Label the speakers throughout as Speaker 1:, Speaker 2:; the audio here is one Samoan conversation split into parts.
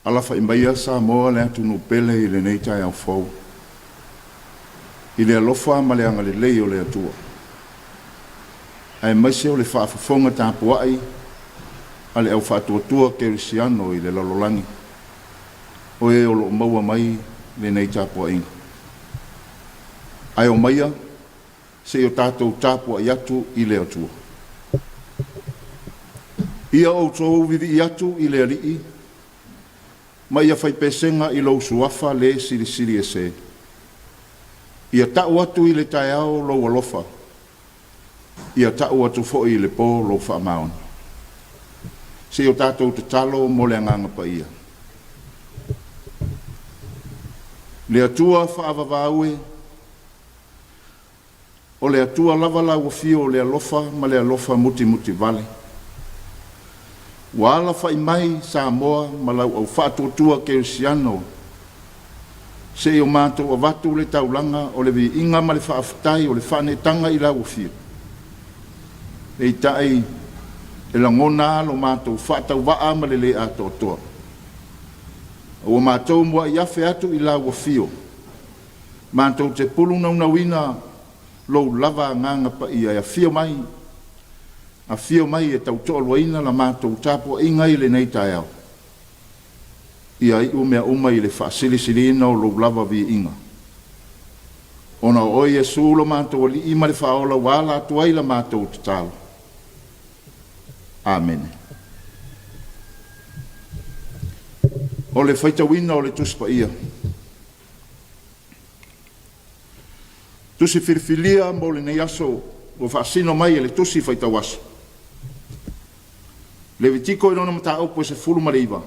Speaker 1: Alafai maia Samoa le atunuu pele i lenei taeao fou i le alofa ma le agalelei o le Atua, aemaise o le faafofoga tapuai a le au faatuatua kerisiano i le lalolagi, o e o lo o maua mai lenei tapuaiga. Ae omaia se i o tatou tapuai atu i le Atua. Ia outou vivii atu i le Alii ma ia faipesega i lou Suafa le Silisili Ese. Ia ta'u atu i le taeao lou alofa, ia ta'u atu foi i le po lou faamaoni. Se i o tatou tatalo mo le Agaga Paia. Le Atua faavavau e, o le Atua lava lau afio o le alofa ma le alofa mutimutivale. Ua alafa'i mai Samoa ma lau au faatuatua kerisiano se i o matou avatu le taulaga o le viiga ma le faafetai o le faaneetaga i lau afio. Peitai, e lagona a lo matou faatauvaa ma le lē atoatoa. A ua matou muai afe atu i lau afio, matou te pulunaunauina lou lava Agaga Paia e afio mai, afio mai e tautoaluaina la matou tapuaiga i lenei taeao. Ia iu mea uma i le faasilisiliina o lou lava viiga. Ona o oe Iesu lo matou Alii ma le Faaola ua ala atu ai la matou tatalo. Amene. O le faitauina o le Tusi Paia. Tusi filifilia mo lenei aso ua faasino mai e le Tusi Faitau Aso. Levitiko i lona mataupu e 19,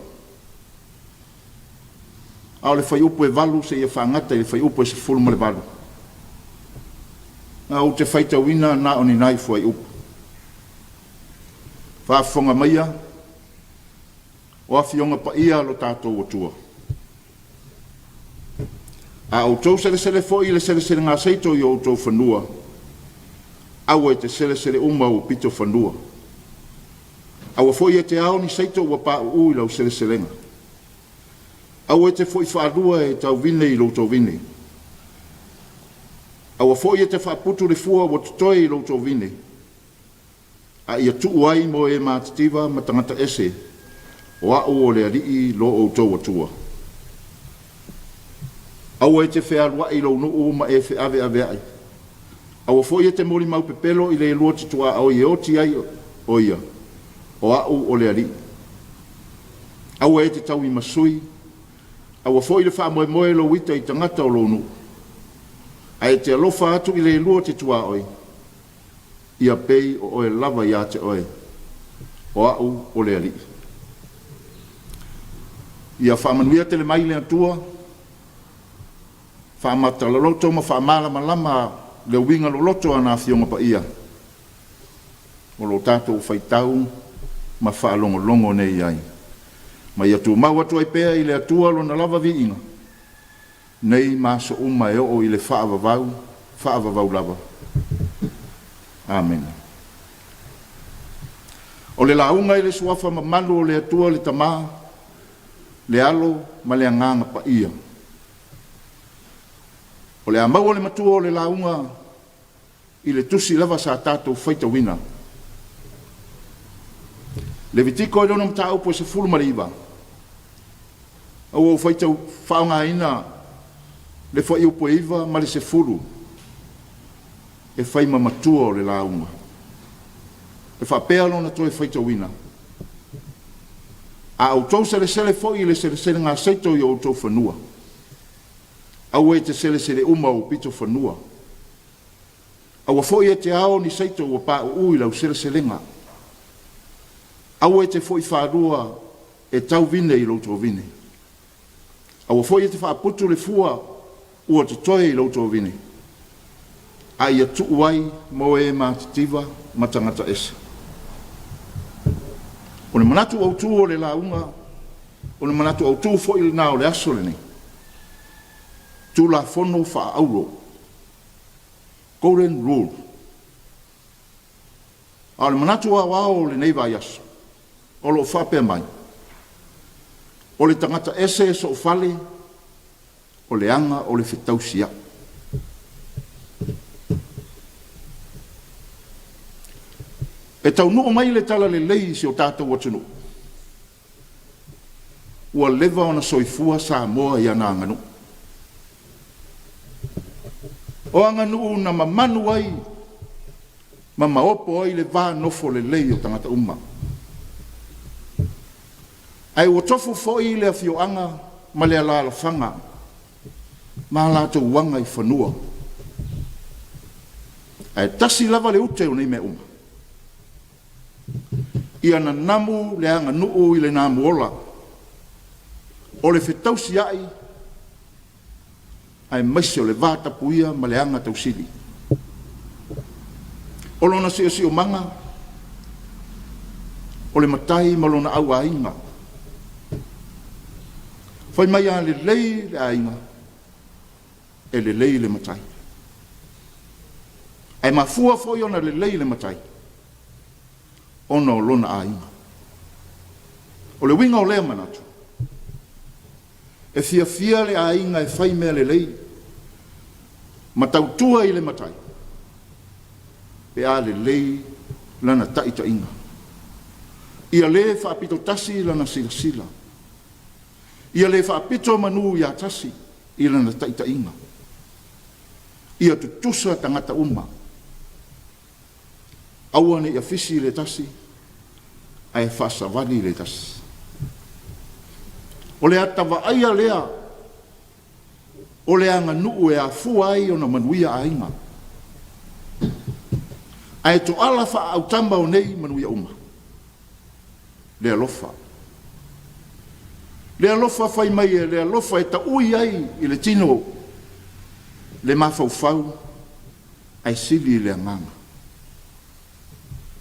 Speaker 1: a o le fuaiupu e 8 seia faagata i le fuaiupu e 18. A ou te faitauina na o ni nai fuaiupu. Faafofoga maia o Afioga Paia a lo tatou Atua. A outou selesele foi i le seleselegaseito i o outou fanua, aua e te selesele uma ou pito fanua. Aua foi e te ao ni seito ua pauu i lau seleselega. Aua e te foi faalua e tauvine i lou tovine. Aua foi e te faaputu le fua ua totoe i lou tovine, a ia tuu ai mo e matitiva ma tagata ese, o a'u o le Alii lo outou Atua. Aua e te fealuai i lou nuu ma e feaveaveai. Aua foi e te molimau pepelo i le lua te tuaoi e oti ai o ia, o a'u o le Alii. Aua e te tauimasui, aua foi le faamoemoe lou ita i tagata o lou nuu, ae e te alofa atu i le lua te tuaoi, ia pei o oe lava ia te oe, o a'u o le Alii. Ia faamanuia tele mai le Atua, faamatalaloto ma faamalamalama le uiga loloto a na Afioga Paia o lo tatou faitau ma faalogologo nei ai. Ma ia tumau atu ai pea i le Atua lona lava viiga, nei ma aso uma e oo i le faavavau, faavavau lava. Amene. O le lauga i le suafa mamalu o le Atua le Tama, le Alo ma le Agaga Paia. O le a maua le matua o le lauga i le tusi lava sa tatou faitauina. Levitiko i lona mataupu e 19, a ua ou faitau faaaogaina le fuaiupu e 9 ma le 10 e fai ma matua o le lauga. E faapea lona toe faitauina. A outou selesele foi i le seleselegaseito i o outou fanua, aua e te selesele uma ou pito fanua. Aua foi e te ao ni seito ua pauu i lau seleselega. Aua e te foi faalua e tau vine i lou tovine. Aua foi e te faaputu le fua ua totoe i lou tovine, a ia tuu ai mo e matitiva ma tagata ese. O le manatu autu o le lauga, o le manatu autu foi lena o le aso lenei, Tulafono faaauro, Golden Rule. A o le manatu aoao o lenei vaiaso, o lo o faapea mai, o le tagata ese e soofale, o le aga o le fetausiai. E taunuu mai le talalelei i si o tatou atunuu, ua leva ona soifua Samoa i ana aganuu. O aganuu na mamanu ai ma maopo ai le va nofo lelei o tagata uma. Ae ua tofu foi le afioaga ma le alaalafaga ma latou aga i fanua. Ae tasi lava le ute o nei mea uma, ia nanamu le aganuu i le namuola, o le fetausiai aemaise o le vatapuia ma le aga tausili. O lona siosiomaga, o le matai ma lona auaiga. Fai mai a lelei le aiga, e lelei le matai. Ae mafua foi ona lelei le matai ona o lona aiga. O le uiga o lea manatu, e fiafia le aiga e fai mea lelei ma tautua i le matai pe a lelei lana taitaiga. Ia le faapito tasi lana silasila. Ia le faapito manu ia tasi i lana taitaiga. Ia tutusa tagata uma. Aua ne i afisi le tasi ae faasavali le tasi. O le ata vaaia lea o le aganuu e afua ai ona manuia aiga. Ae toala faaautama o nei manuia uma, le alofa. Le alofa fai mai e le alofa e taui ai i le tino le mafaufau ae sili le agaga.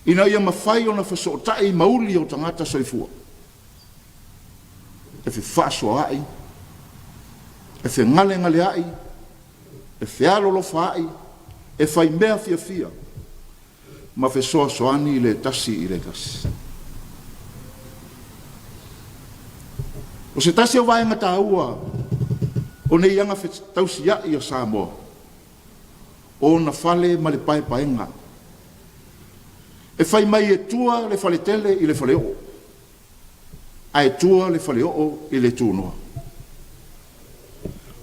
Speaker 1: Ina ia mafai ona fesootai mauli o tagata soifua, e fefaasoaai, e fegalegaleai, e fealolofaai, e faimea fiafia ma fesoasoani le tasi i le tasi. O se tasi o vaega taua o nei aga fetausiai a Samoa, o ona fale ma le paepaega. E fai mai e tua le faletele i le faleoo, ae tua le faleoo i le tunoa.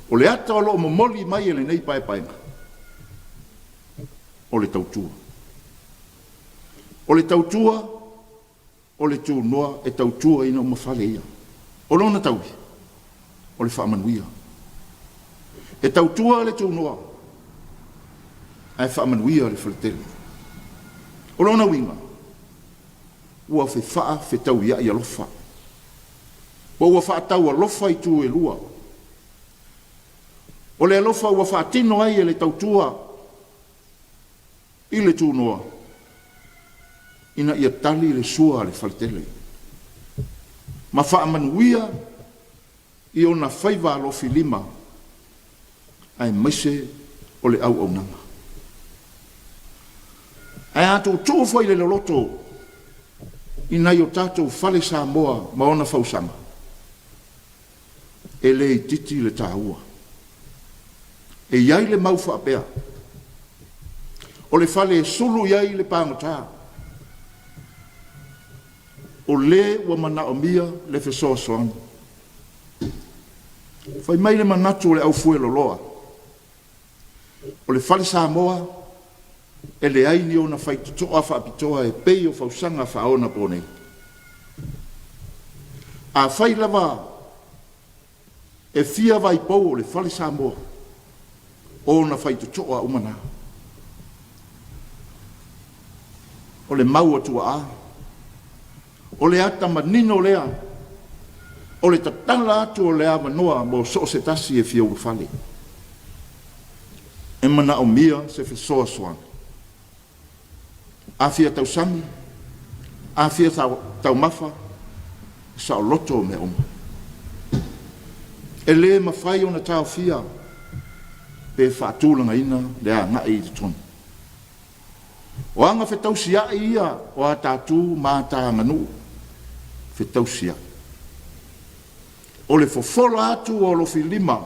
Speaker 1: O le ata o lo o momoli mai e lenei paepaega, o le tautua. O le tautua o le tunoa e tautuaina uma fale ia. O lona taui, o le faamanuia. E tautua le tunoa ae faamanuia le faletele. O lona uiga, ua fefaafetauiai alofa, po ua faataualofa itu e lua. O le alofa ua faatino ai e le tautua i le tunoa ina ia tali le sua a le faletele ma faamanuia i ona faiva alofilima aemaise o le auaunaga. Ae a tuutuu foi le loloto i nai o tatou fale Samoa ma ona fausaga, e le itiiti le taua. E i ai le mau faapea, o le fale e sulu i ai le pagota, o le ua manaomia le fesoasoani. Fai mai le manatu o le aufueloloa, o le fale Samoa e leai ni ona faitotoa faapitoa e pei o fausaga faaonaponei. Afai lava e fia vaipou o le fale Samoa, o ona faitotoa uma na. O le mau a tuaa, O le ata manino lea o le tatala atu o le avanoa mo so o se tasi e fia ulufale. E manaomia se fesoasoani. A fia tausami, a fia taumafa, e saoloto mea uma. E le mafai ona taofia pe faatulagaina le agai i totonu. O aga fetausia'i ia o a ta tu ma a ta aganuu fetausia'i. O le fofola atu o alofilima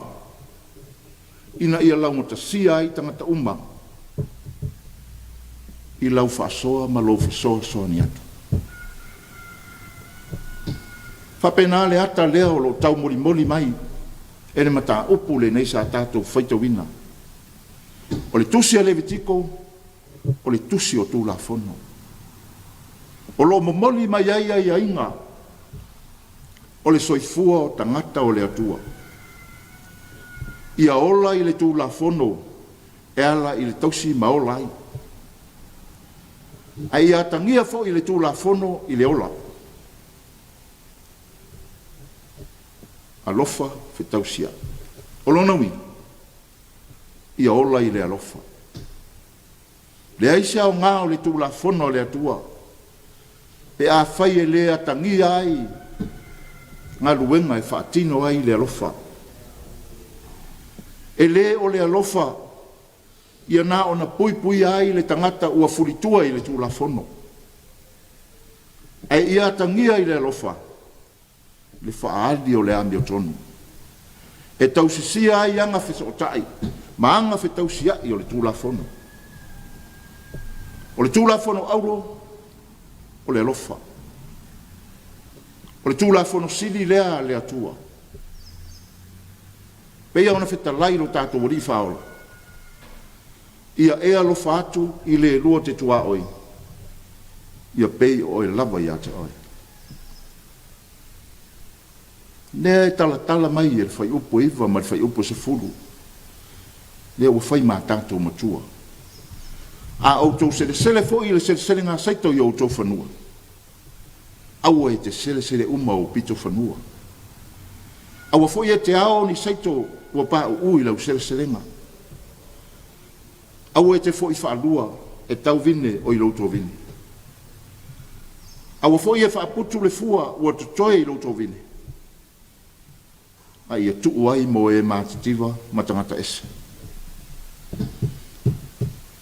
Speaker 1: ina ia laugatasia ai tagata uma i lau faasoa ma lou fesoasoani atu. E faapena le ata lea o lo o taumolimoli mai e le mataupu lenei sa tatou faitauina. O le tusi a Levitiko, o le tusi o Tulafono. O lo o momoli mai ai aiaiga o le soifua o tagata o le Atua. Ia ola i le Tulafono e ala i le tausi ma ola ai. A ia atagia foi le Tulafono i le ola. Alofa fetausiai. O lona uiga, ia ola i le alofa. Leai se aoga o le Tulafono a le Atua pe afai e le atagia ai galuega e faatino ai le alofa. E le o le alofa ia na ona puipuia ai le tagata ua fulitua i le Tulafono, ae ia atagia i le alofa le faaali o le amiotonu e tausisia ai aga fesootai ma aga fetausia'i o le Tulafono. O le Tulafono auro o le alofa. O le Tulafono sili lea a le Atua. Pei ona fetalai lo tatou Alii Faaola, Ia e alofa atu i le lua te tuaoi, ia pei o oe lava ia te oe. Lea e talatala mai e le fuaiupu e 9 ma le fuaiupu e 10, lea ua fai ma tatou matua. A outou selesele foi i le seleselega a saito i o outou fanua, aua e te selesele uma ou pito fanua. Aua foi e te ao ni saito ua pauu i lau seleselega. Aua e te foi faalua e tau vine o i lou tovine. Aua foi e faaputu le fua ua totoe i lou tovine, a ia tuu ai mo e matitiva ma tagata ese.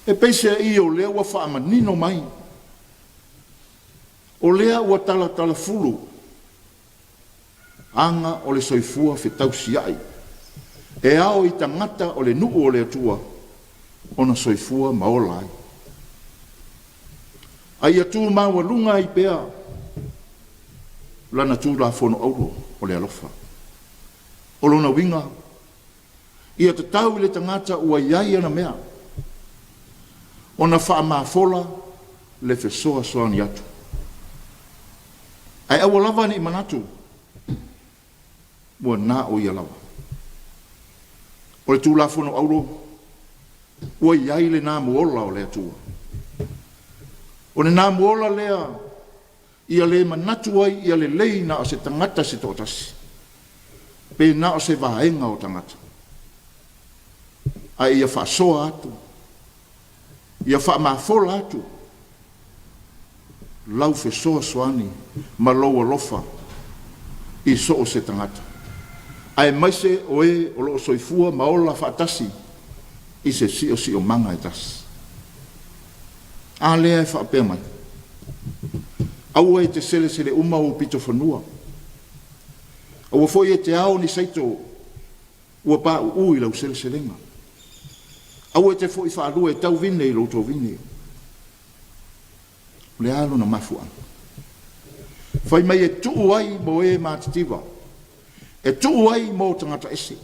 Speaker 1: E peiseai o lea ua faamanino mai, o lea ua talatalafulu aga o le soifua fetausia'i e ao i tagata o le nuu o le Atua ona soifua ma ola ai. A ia tu maualuga ai pea Lana Tulafono auro o le alofa. O lona uiga, ia tatau i le tagata ua i ai ana mea ona faamafola le fesoasoani atu. Ae aua lava ne i manatu ua na o ia lava. O le Tulafono auro ua i ai le namuola o le Atua. O le namuola lea ia le manatu ai ia lelei na o se tagata se toatasi, pe na o se vaega o tagata, a ia faasoa atu, ia faamafola atu lau fesoasoani ma lou alofa i so o se tagata, aemaise o e o lo o soifua ma ola faatasi i se siosiomaga e tasi. A lea e faapea mai, Aua e te selesele uma ou pito fanua, aua foi e te ao ni saito ua pauu i lau seleselega. Aua e te foi faalua e tau vine i lou tovine. O le a lona mafuaaga? Fai mai e tuu ai mo e matitiva, e tuu ai mo tagata ese.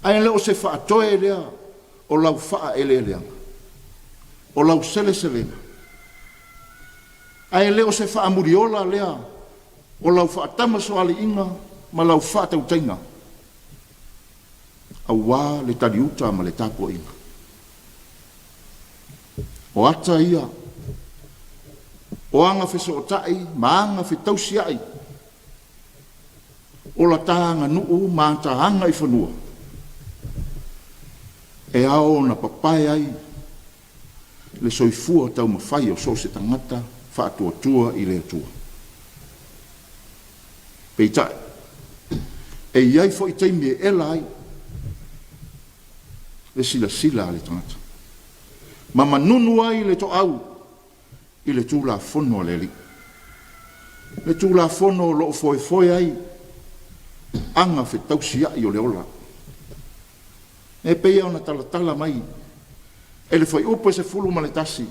Speaker 1: Ae le o se faatoe lea o lau faaeleeleaga, o lau seleselega, ae le o se faamuliola lea o lau faatamasoaliiga ma lau faatautaiga aua le taliuta ma le tapuaiga. O ata ia O aga fesootai ma aga fetausiai, o la ta aganuu ma ata aga i fanua, e ao ona papae ai le soifua taumafai o so o se tagata faatuatua i le Atua. Peitai, e i ai foi taimi e ela ai le silasila a le tagata, ma manunu ai le toau i le Tulafono a le Alii, le Tulafono o lo o foefoe ai aga fetausiai o le ola. E pei ona talatala mai e le Fuaiupu 11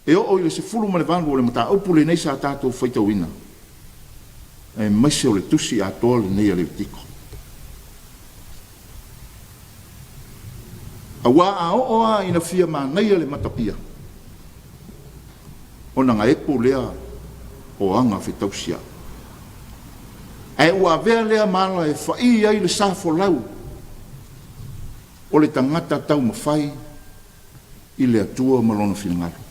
Speaker 1: e oo i le 18 o le mataupu lenei sa tatou faitauina, aemaise o le tusi atoa lenei a Levitiko. Aua a oo lava ina fia manaia le matapia, ona gaepo lea o aga fetausiai. Ae ua avea lea ma ala e fa'i ai le sa folau o le tagata taumafai i le Atua ma Lona finagalo.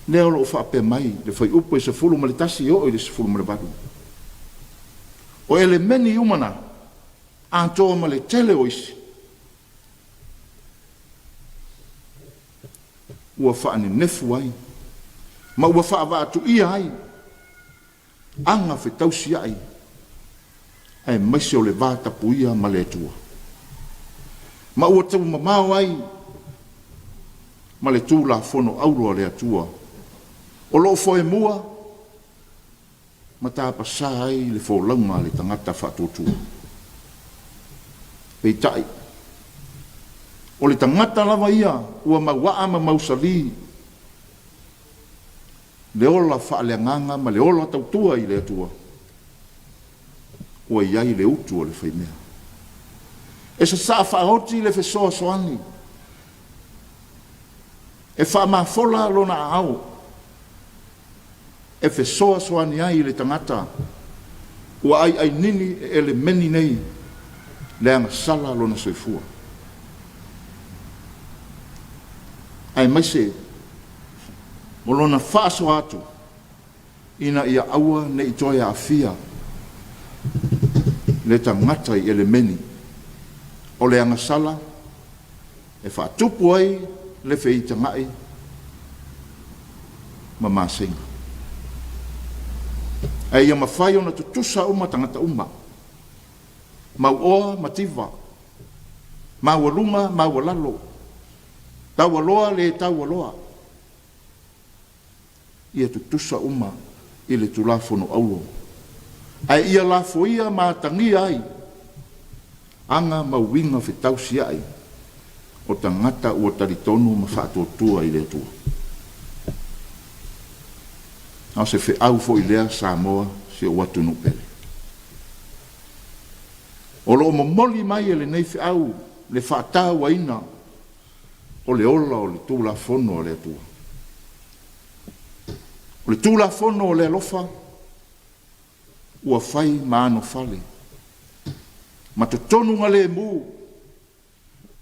Speaker 1: Lea o lo o faapea mai le fuaiupu e 11 e oo i le 18. O elemeni uma na, atoa ma le tele o isi, ua faanenefu ai ma ua faavaatuia ai aga fetausiai aemaise o le va tapuia ma le Atua, ma ua taumamao ai ma le Tulafono auro a le Atua o lo o foemua ma tapasā ai le folauga a le tagata faatuatua. Peitai, o le tagata lava ia ua mauaa ma mausali le ola faaleagaga ma le ola tautua i le Atua, ua i ai le utu a le faimea. E sasaa faaoti le fesoasoani, e faamafola lona aao, e fesoasoani ai i le tagata ua aiainini e elemeni nei le agasala lona soifua, aemaise o lona faasoa atu ina ia aua ne i toe aafia le tagata i elemeni o le agasala e faatupu ai le feitagai ma maseiga. Ae ia mafai ona tutusa uma tagata uma, mauoa mativa, maualuga maualalo, taualoa le taualoa, ia tutusa uma i le Tulafono Auro, ae ia lafoia ma atagia ai aga ma uiga fetausia'i o tagata ua talitonu ma faatuatua i le Atua. A o se feau foi lea Samoa si ou atunuu pele. O lo o momoli mai e lenei feau le faatauaina o le ola o le Tulafono a le Atua. O le Tulafono o le alofa ua fai ma anofale, ma totonugalemu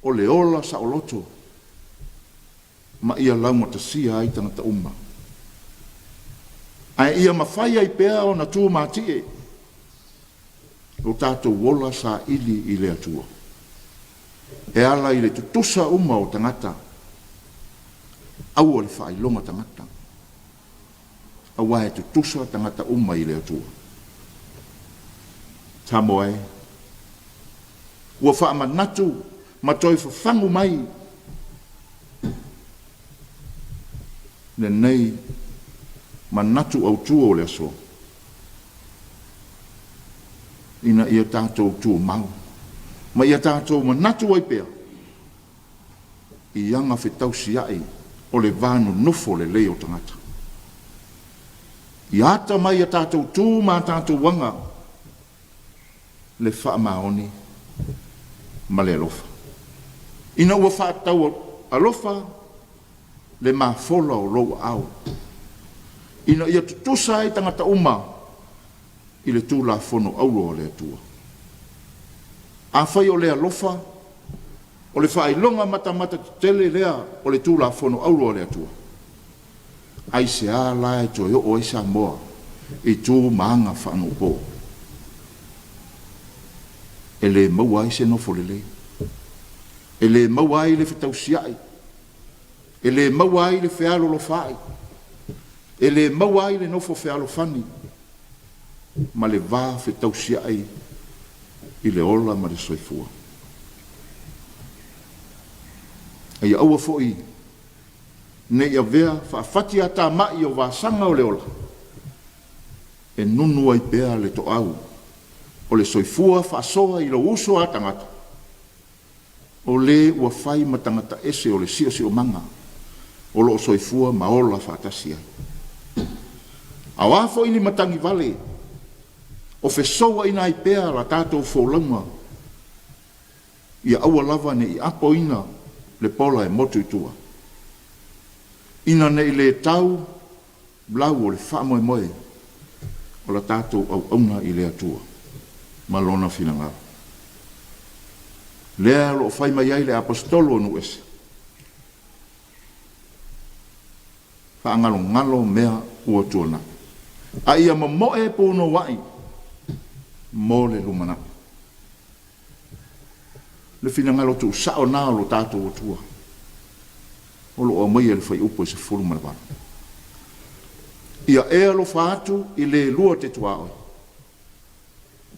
Speaker 1: o le ola saoloto ma ia laugatasia ai tagata uma, ae ia mafai ai pea ona tumatie lo tatou ola saili i le Atua, e ala i le tutusa uma o tagata, aua le faailoga tagata, aua e tutusa tagata uma i le Atua. Samoa e, ua faamanatu ma toe fafagu mai lenei manatu autu o le aso, ina ia tatou tumau ma ia tatou manatu ai pea i aga fetausiai o le va nonofo lelei o tagata. Ia ata mai a tatou tu ma a tatou aga le faamaoni ma le alofa. Ina ua faatau alofa le mafola o lou aao, ina ia tutusa ai tagata uma i le Tulafono auro a le Atua. Afai o le alofa, O le faailoga matamata tetele lea o le Tulafono Auro a le Atua. Aisea la e toe oo ai Samoa i tu ma aga faanuupo e le maua ai se nofo lelei, e le maua ai le fetausiai, e le maua ai le fealolofaai, e le maua ai le nofo fealofani ma le va fetausiai i le ola ma le soifua. A ia aua foi ne i avea faafatiatamai o vasaga o le ola e nunu ai pea le toau o le soifua faasoa i lou uso a tagata, o le ua fai ma tagata ese o le siosiomaga o lo o soifua ma ola faatasi ai. A o a foi ni matagi vale o fesouaina ai pea la tatou folauga, ia aua lava ne i apoina le pola e motu i tua, ina ne i le tau lau o le faamoemoe o la tatou auauna i le Atua ma Lona finagalo. Lea o lo o fai mai ai le Aposetolo o nuu ese, Faagalogalo mea ua tuanai, a ia momoe punouai mo le lumanai. Le finagalo tuusao lena o lo tatou Atua o lo o aumaia i le Fuaiupu e 18. Ia e alofa atu i le lua te tuaoi,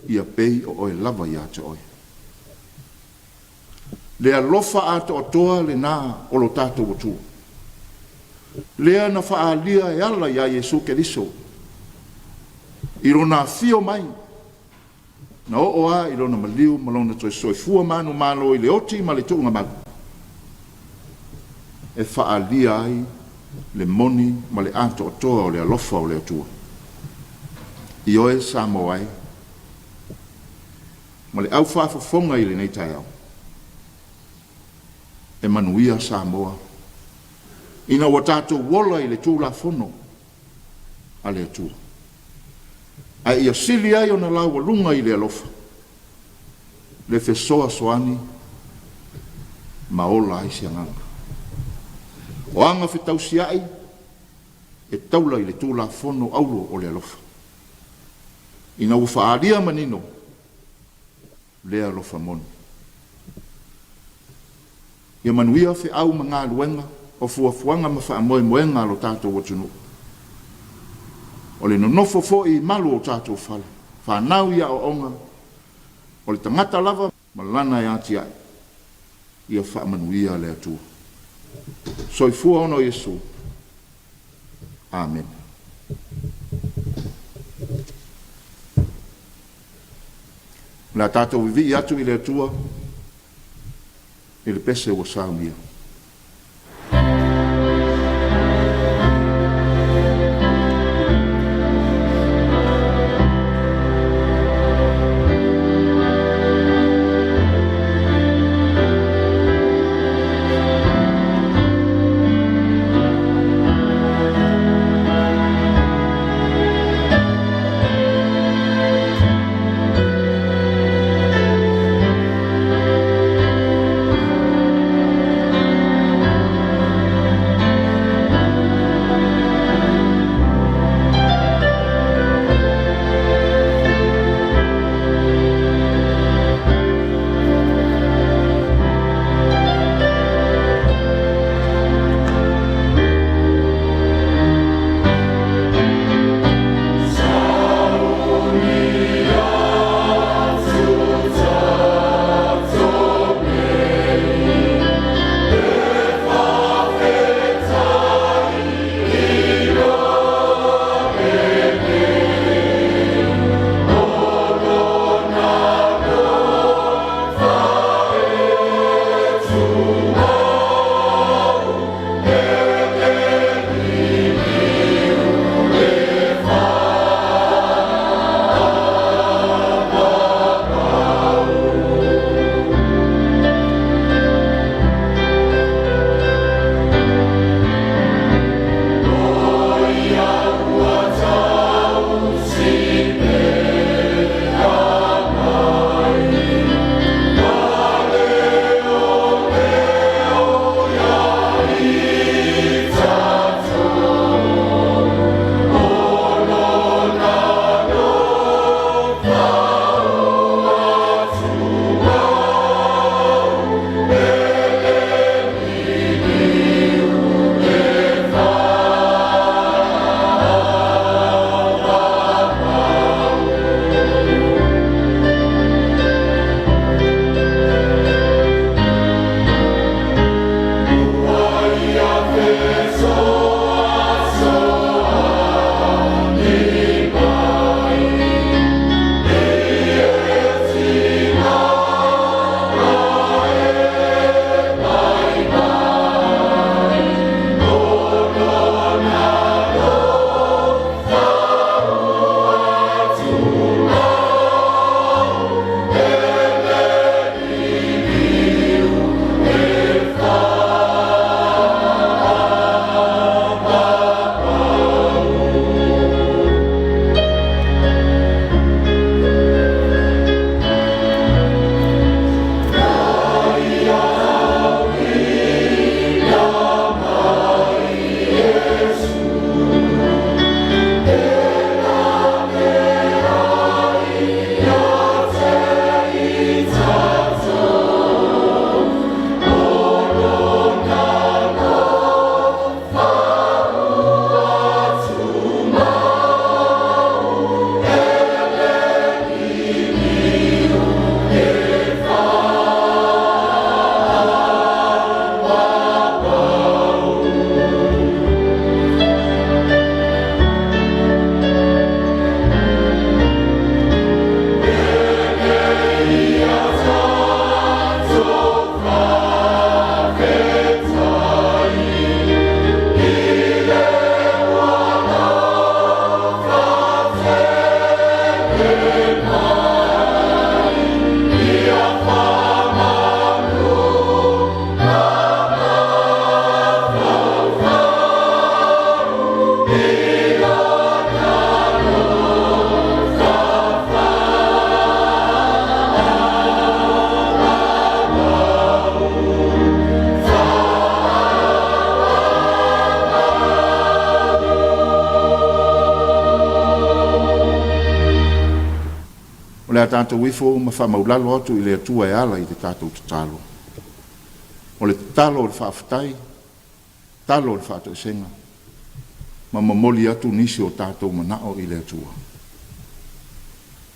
Speaker 1: ia pei o oe lava ia te oe. Le alofa atoatoa lena o lo tatou Atua, lea na faaalia e ala ia Iesu Keriso i Lona afio mai na oo lava i Lona maliu ma Lona toe soifua manumalo i le oti ma le tuugamau, e faaalia ai le moni ma le atoatoa o le alofa o le Atua. Ioe Samoa e, ma le au faafofoga i lenei taeao, e manuia Samoa ina ua tatou ola i le Tulafono a le Atua, a ia sili ai ona laualuga i le alofa le fesoasoani ma ola ai se agaga. O aga fetausiai e taula i le Tulafono auro o le alofa, ina ua faaalia manino lea alofa moni. Ia manuia feau ma galuega o fuafuaga ma faamoemoega a lo tatou atunuu. O le nonofo foi i malu o tatou fale, fanau i aoaoga, o le tagata lava ma lana e atiae, ia faamanuia le Atua. Soifua ona o Iesu. Amene. O le a tatou vivii atu i le Atua i le pese ua saunia. Le a tatou ifo ma faamaulalo atu i le Atua e ala i le tatou tatalo. O le tatalo o le faafetai, tatalo o le faatoesega, ma momoli atu nisi o tatou manao i le Atua.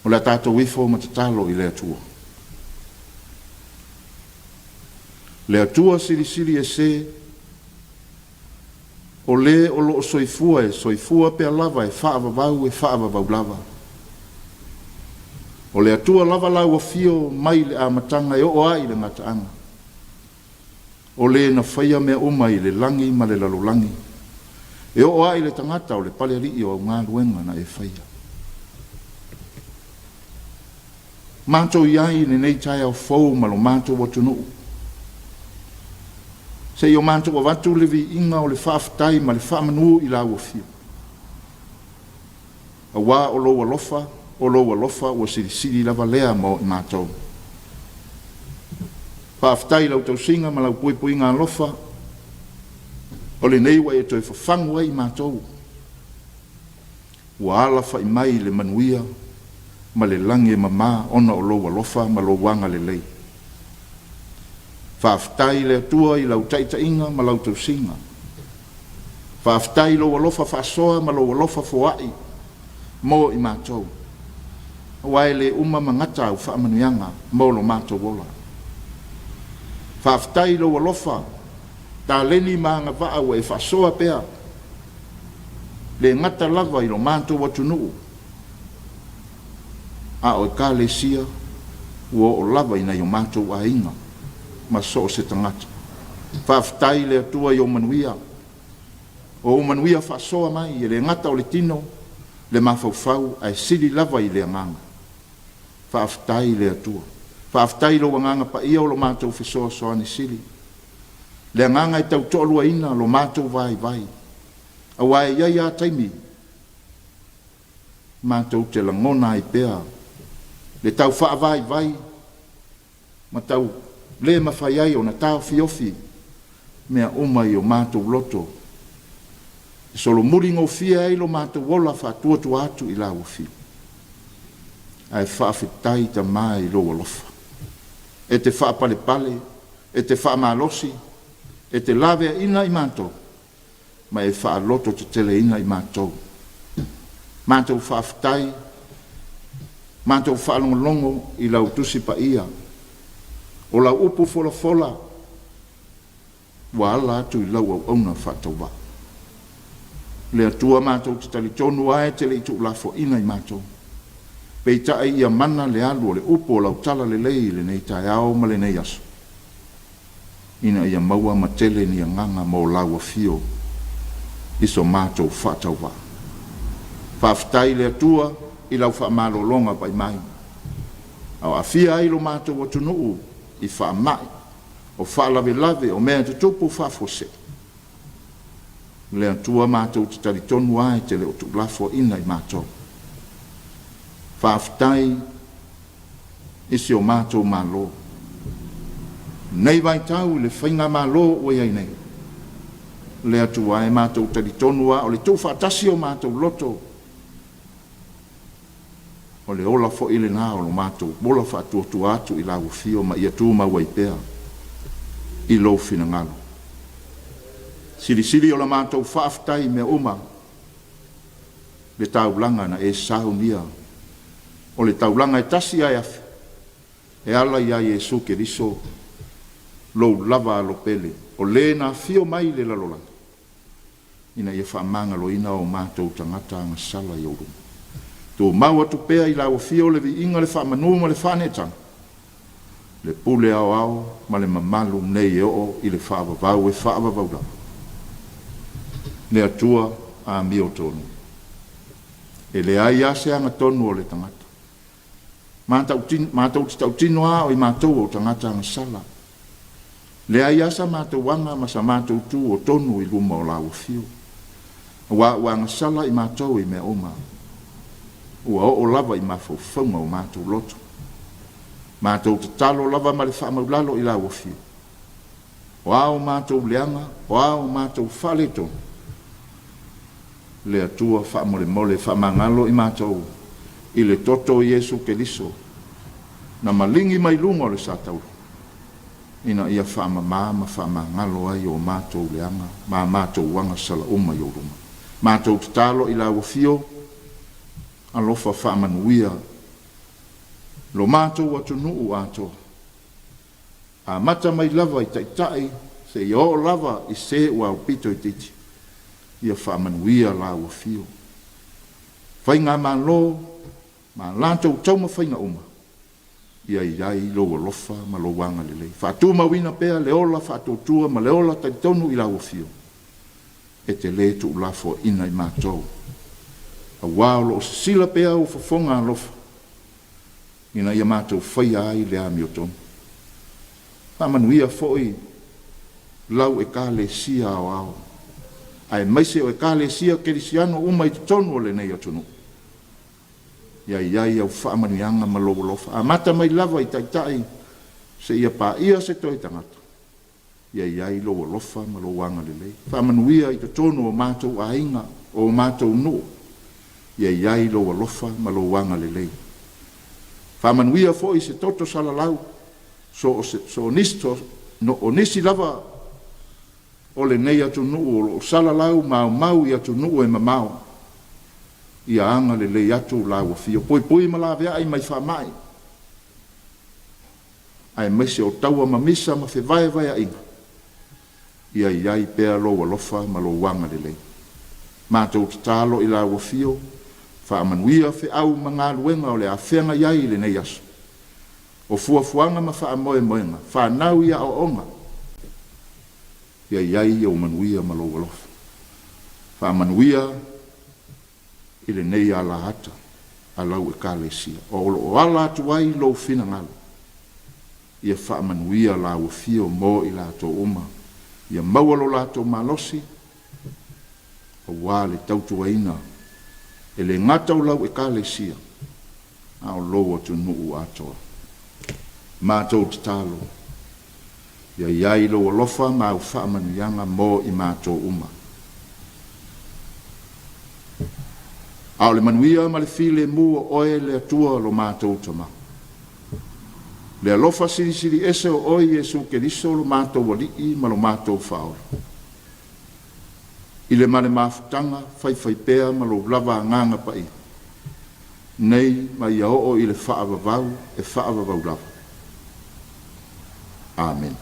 Speaker 1: O le a tatou ifo ma tatalo i le Atua. Le Atua silisili ese, o le o loo soifua e soifua pea lava e faavavau e faavavau lava. O le Atua lava lau afio mai le amataga e oo ai i le gataaga. O le na faia mea uma i le lagi ma le lalolagi, e oo ai i le tagata o le palealii o au galuega na e faia. Matou i ai i lenei taeao fou ma lo matou atunuu, seia o matou avatu le viiga o le faafetai ma le faamanu i lau afio. Auā o lou alofa, o lou alofa ua silisili lava lea mo i matou. Faafetai i lau tausiga ma lau puipuiga alofa, o lenei ua e toe fafagu ai i matou, ua alafai mai i le manuia ma le lagi e mama ona o lou alofa ma lou agalelei. Faafetai i le Atua i lau taitaiga ma lau tausiga. Faafetai i lou alofa faasoa ma lou alofa foai mo i matou, aua e le uma magata au faamanuiaga mo lo matou ola. Faafetai i lou alofa, taleni ma agavaa ua e faasoa pea, le gata lava i lo matou atunuu, a o Ekalesia ua oo lava i nai o matou aiga ma so o se tagata. Faafetai i le Atua i ou manuia, o ou manuia faasoa mai e le gata o le tino, le mafaufau, ae sili lava i le agaga. Faafetai i le Atua. Faafetai i lou agaga paia o lo matou fesoasoani sili, le agaga e tautoaluaina lo matou vaivai, aua e i ai lava taimi matou te lagona ai pea le tau faavaivai ma tau le mafai ai ona taofiofi mea uma i o matou loto e solomuli gofie ai lo matou ola faatuatua atu i lau Afio. Ae faafetai Tama i lou alofa, e te faapalepale, e te faamalosi, e te laveaina i matou, ma e faalototeteleina i matou. Matou faafetai, matou faalogologo i lau Tusi Paia, o lau upu folafola ua ala atu i lau auauna faatauvaa. Le Atua matou te talitonu lava e te le i tuulafoaina i matou, peitai ia mana le alu o le upu o lau talalelei i lenei taeao ma lenei aso, ina ia maua ma tele ni agaga mo lau afio i so matou faatauvaa. Faafetai i le Atua i lau faamalologa pai mai, a o aafia ai lo matou atunuu i faamai, o faalavelave, o mea e tutupu faafuasei. Le Atua matou te talitonu lava e te le o tuulafoaina i matou. Faafetai i si o matou Malo. Nei vaitau i le faigamalo ua i ai nei, le Atua e matou talitonu lava o le tuufaatasi o matou loto, o le ola foi lena o lo matou ola faatuatua atu i lau afio ma ia tumau ai pea i lou finagalo. Silisili o la matou faafetai i mea uma, le taulaga na e saunia, o le taulaga e tasi ae afe, e ala ia Iesu Keriso, lou lava alo pele, o le na afio mai i le lalolagi, ina ia faamagaloina o matou tagata agasala i ou luma. Tumau atu pea i lau afio le viiga, le faamanu ma le faaneetaga, le pule aoao ma le mamalu nei e oo i le faavavau e faavavau lava. Le Atua amiotonu, e leai lava se agatonu o le tagata. Matou te tautino lava o i matou o tagata agasala. Leai lava sa matou aga ma sa matou tu o tonu i luma o lau afio, aua ua agasala i matou i mea uma, ua oo lava i mafaufauga o matou loto. Matou tatalo lava ma le faamaulalo i lau afio, o a o matou leaga, o a o matou faaletonu, le Atua faamolemole faamagalo i matou i le toto o Iesu Keriso. na maligi mai luga o le satauro, ina ia faamamā ma faamagalo ai o matou leaga ma a matou agasala uma i ou luma. Matou tatalo i lau Afio, alofa faamanuia lo matou atunuu atoa, amata mai lava i taitai seia oo lava i se ua aupito itiiti, ia faamanuia lau Afio. Faigamalo ma a latou taumafaiga uma, ia i ai lou alofa ma lou agalelei. Faatumauina pea le ola faatuatua ma le ola talitonu i lau Afio, e te le tuulafoaina i matou, aua o lo o sisila pea ou fofoga alofa ina ia matou faia ai le amiotonu. Faamanuia foi lau Ekalesia Aoao, aemaise o Ekalesia Kerisiano uma i totonu o lenei atunuu. Ia i ai au faamanuiaga ma lou alofa, amata mai lava i taitai seia paia se toe tagata. Ia i ai lou alofa ma lou agalelei. Faamanuia i totonu o matou aiga, o matou nuu. Ia i ai lou alofa ma lou agalelei. Faamanuia foi se toto salalau, so o nisi lava o lenei atunuu o lo o salalau ma aumau i atunuu e mamao, ia agalelei atu lau Afio. Puipui ma laveai mai faamai, aemaise o taua mamisa ma fevaevaeaiga, ia i ai pea lou alofa ma lou agalelei. Matou tatalo i lau Afio, faamanuia feau ma galuega o le a feagai ai i lenei aso. O fuafuaga ma faamoemoega, fanau i aoaoga, ia i ai ou manuia ma lou alofa. Faamanuia i lenei alaata a lau Ekalesia, o lo o ala atu ai lou finagalo, ia faamanuia lau afio mo i latou uma, ia maua lo latou malosi aua le tautuaina e le gata o lau Ekalesia, a o lou atunuu atoa. Matou tatalo, ia i ai lou alofa ma au faamanuiaga mo i matou uma. A o le manuia ma le filemu o oe le Atua lo matou Tama, le alofa silisili ese o oe Iesu Keriso lo matou Alii ma lo matou Faaola, i le ma le mafutaga faifaipea ma lou lava Agaga Paia, nei ma ia oo i le faavavau e faavavau lava. Amene.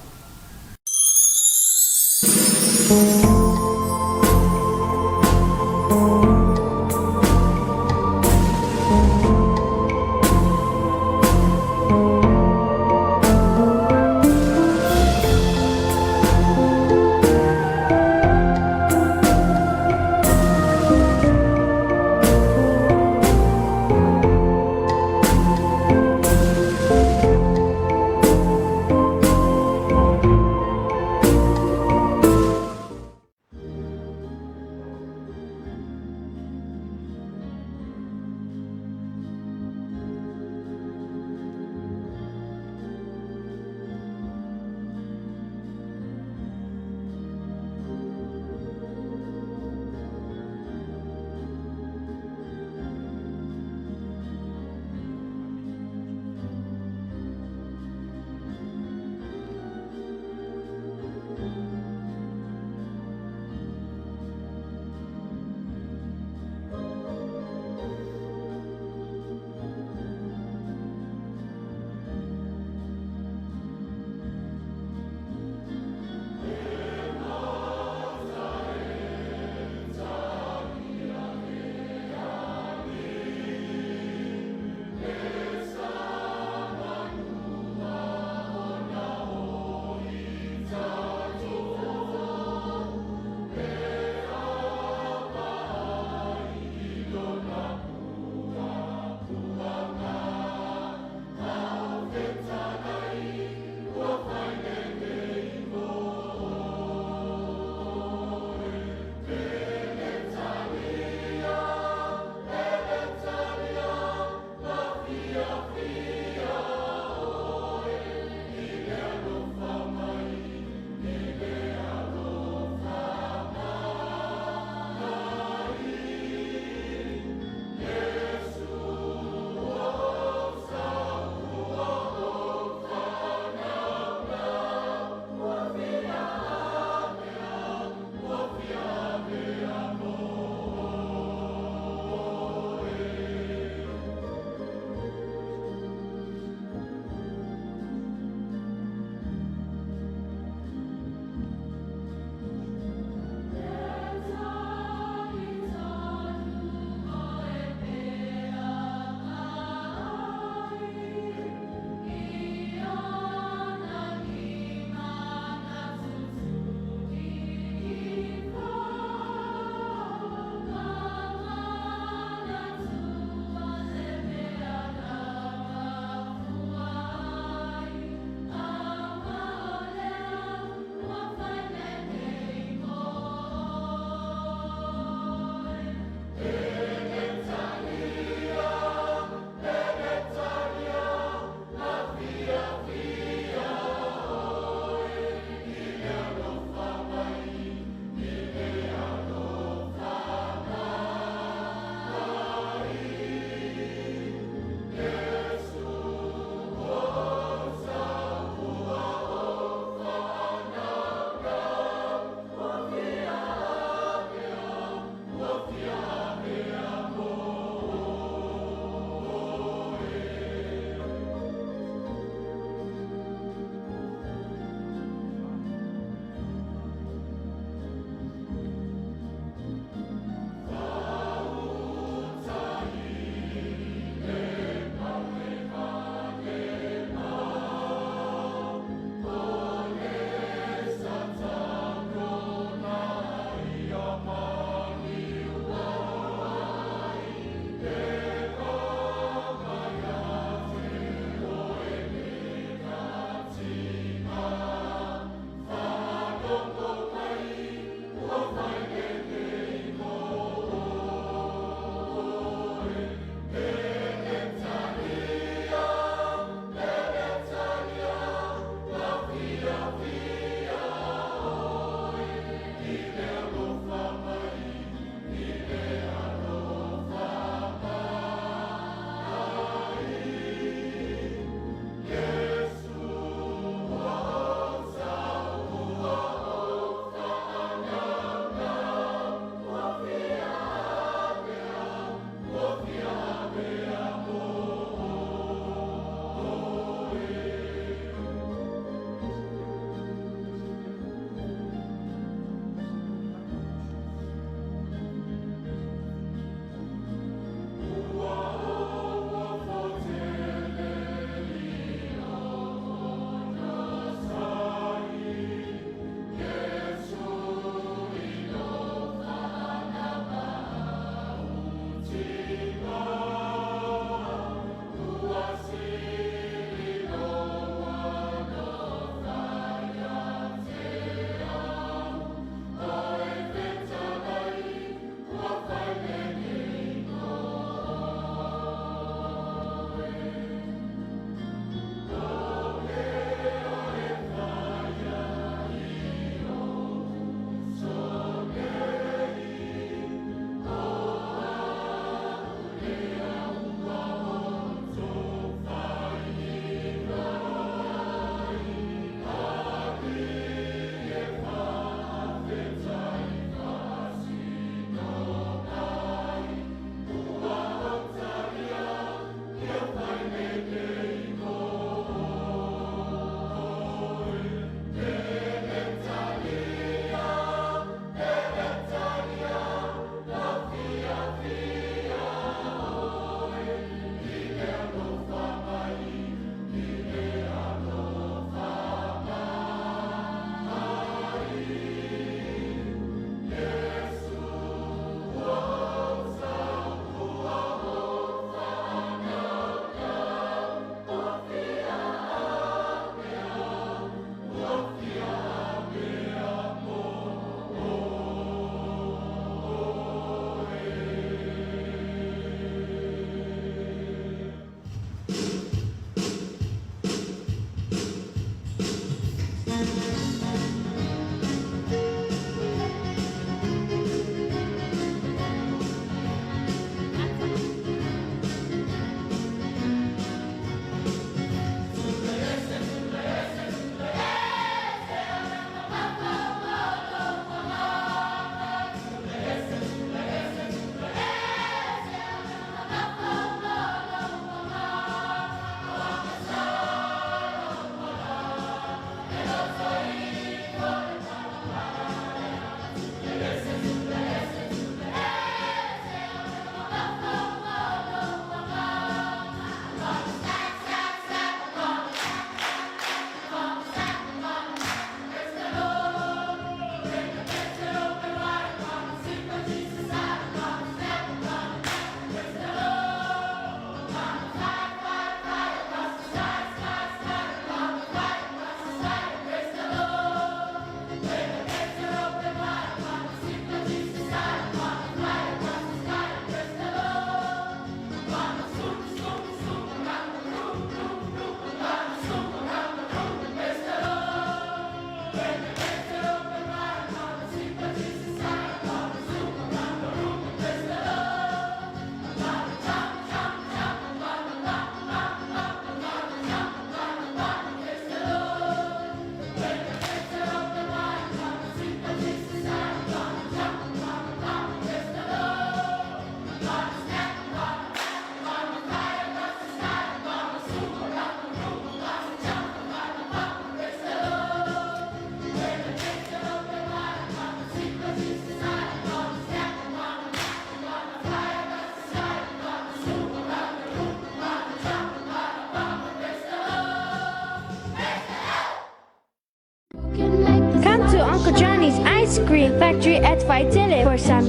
Speaker 2: Uncle Johnny's ice cream factory at Faitele for some.